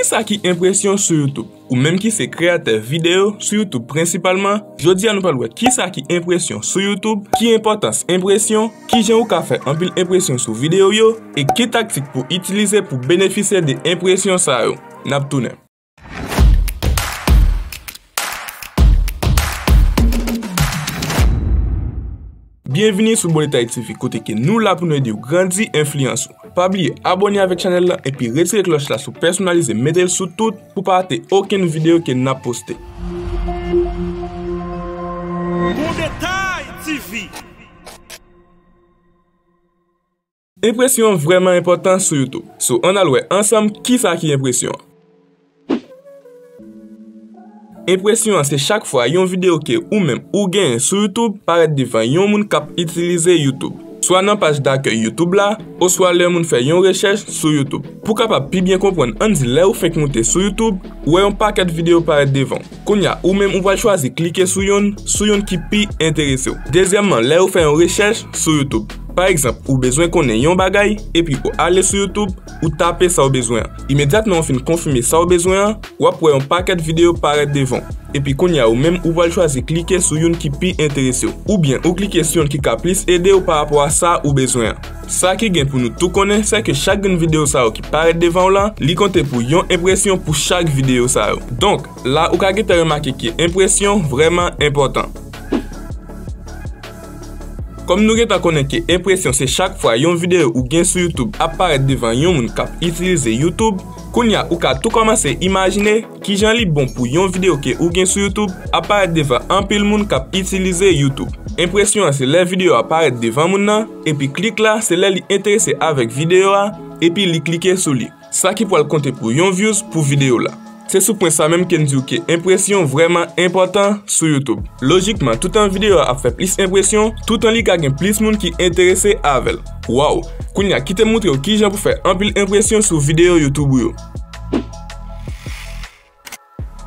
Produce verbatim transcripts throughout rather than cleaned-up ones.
Kisa ki enpresyon sou YouTube? Ou menm ki se kreyatè videyo sou YouTube prensipalman, jodi a nou pral wè kisa ki enpresyon sou YouTube, ki enpòtans enpresyon, kijan ou ka fè anpil enpresyon sou videyo w yo, e ki taktik pou itilize pou benefisye de enpresyon sa yo. N ap tounen. Byenvini sou Boletay T V, kote ke nou la pou nou ede w grandi enfliyans ou. Pa bliye abòne avèk chanèl lan epi retire klòch la sou pèsonalize, mete l sou tout pou pa rate okenn videyo ke n ap poste. Boletay T V. Enpresyon vrèman enpòtan sou YouTube. So, ann al wè ansanm kisa ki enpresyon an. Enpresyon an se chak fwa yon videyo ke ou menm ou genyen sou YouTube parèt devan yon moun k ap itilize YouTube, swa nan paj dakèy YouTube la, oswa lè yon moun fè yon rechèch sou YouTube. Pou kapab pi byen konprann, ann di lè ou fenk moute sou YouTube, ou wè yon pakèt videyo parèt devan w. Kounye a, ou menm ou pral chwazi klike sou youn, sou youn ki pi enterese w. Dezyèmman, lè ou fè yon rechèch sou YouTube, pa egzanp, ou bezwen konnen yon bagay, epi ou ale sou YouTube, ou tape sa w bezwen an. Imedyatman ou fin konfime sa w bezwen an, w ap wè yon pakèt videyo parèt devan w. Epi kounye a, ou menm ou pral chwazi klike sou youn ki pi enterese w. Oubyen ou klike sou youn ki ka plis ede w pa rapò a sa ou bezwen an. Sa ki gen pou nou tou konnen, se ke chak grenn videyo sa yo ki parèt devan w la, li konte pou yon enpresyon pou chak videyo sa yo. Donk, la ou ka gentan remake ke enpresyon vrèman enpòtan. Kòm nou gentan konnen ke enpresyon se chak fwa yon videyo ou gen sou YouTube ap parèt devan yon moun k ap itilize YouTube, kounye a ou ka tou kòmanse imajine kijan li bon pou yon videyo ke ou gen sou YouTube ap parèt devan anpil moun k ap itilize YouTube. Enpresyon an se lè videyo a parèt devan moun nan, epi klik la se lè li enterese avèk videyo a, epi li klike sou li. Sa ki pral konte pou yon views pou videyo la. Se sou pwen sa menm ke n di w ke enpresyon vrèman enpòtan sou YouTube. Lojikman, toutan videyo a ap fè plis enpresyon, toutan li ka gen plis moun ki enterese avè l. Waw! Kounye a, kite m montre w kijan pou fè anpil enpresyon sou videyo YouTube ou yo.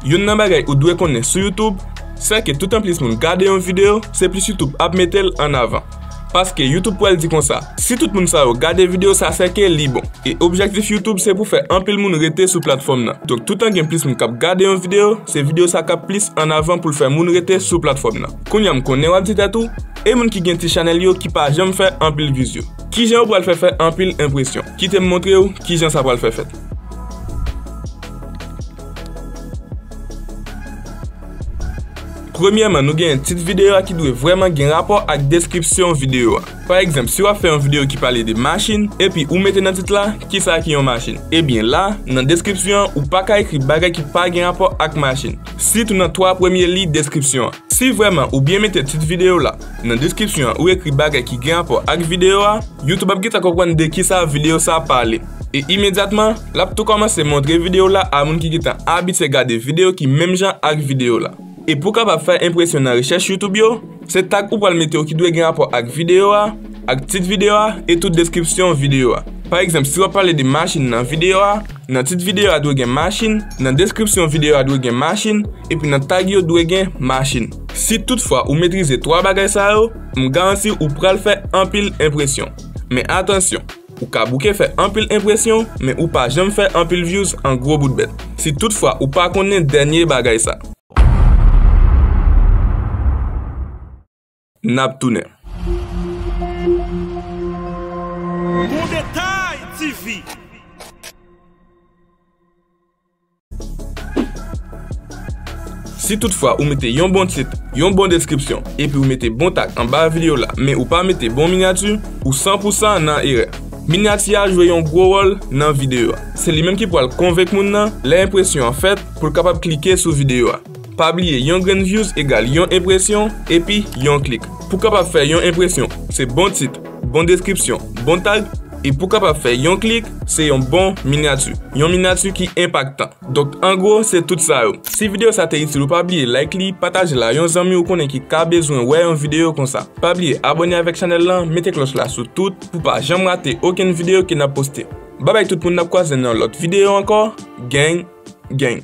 Youn nan bagay ou dwe konnen sou YouTube, se ke toutan plis moun gade yon videyo, se plis YouTube ap mete l an avan. Paske YouTube pral di konsa, si tout moun sa yo gade videyo sa, se ke li bon. E objektif YouTube se pou fè anpil moun rete sou platfòm nan. Donk, toutan gen plis moun k ap gade yon videyo, se videyo sa k ap plis an avan pou l fè moun rete sou platfòm nan. Kounye a m konnen w ap di tèt ou, e moun ki gen ti chanèl yo ki pa janm fè anpil views yo? Kijan yo pral fè fè anpil enpresyon? Kite m montre w kijan sa pral fè fèt. Premyèman, nou genyen tit videyo a ki dwe vrèman gen rapò ak deskripsyon videyo a. Pa egzanp, si w ap fè yon videyo ki pale de machin, epi ou mete nan tit la, kisa ki yon machin? Ebyen la, nan deskripsyon an, ou pa ka ekri bagay ki pa gen rapò ak machin. Sitou nan twa premye liy deskripsyon an. Si vrèman ou byen mete tit videyo la, nan deskripsyon an ou ekri bagay ki gen rapò ak videyo a, YouTube ap gentan konprann de kisa videyo sa pale. E imedyatman, l ap tou kòmanse montre videyo la a moun ki gentan abitye gade videyo ki menm jan ak videyo la. E pou w kapab fè enpresyon nan rechèch YouTube yo, se tag ou pral mete yo ki dwe gen rapò ak videyo a, ak tit videyo a, e tou deskripsyon videyo a. Pa egzanp, si w ap pale de machin nan videyo a, nan tit videyo a dwe gen machin, nan deskripsyon videyo a dwe gen machin, epi nan tag yo dwe gen machin. Si toutfwa ou metrize twa bagay sa yo, m garanti ou pral fè anpil enpresyon. Men atansyon, ou ka bouke fè anpil enpresyon, men ou pa janm fè anpil views an gwo bout bèt. Si toutfwa ou pa konnen dènye bagay sa. N ap tounen. Bon Detay T V. Si toutfwa ou mete yon bon tit, yon bon deskripsyon, epi ou mete bon tag anba videyo la, men ou pa mete bon minyati, ou san pou san nan erè. Minyati a jwe yon gwo wòl nan videyo a. Se li menm ki pral konvenk moun nan lè enpresyon an fèt pou l kapab klike sou videyo a. Pa bliye, yon grenn views egal yon enpresyon epi yon klik. Pou kapab fè yon enpresyon, se bon tit, bon deskripsyon, bon tag, e pou kapab fè yon klik, se yon bon minyati, yon minyati ki enpaktan. Donk, an gwo, se tout sa yo. Si videyo sa te itil ou, pa bliye like li, pataje l a yon zanmi ou konnen ki ka bezwen wè yon videyo konsa. Pa bliye abòne avèk chanèl lan, mete klòch la sou tout pou pa janm rate okenn videyo ke n ap poste. Babay tout moun, n ap kwaze nan yon lòt videyo ankò. Gang, gang.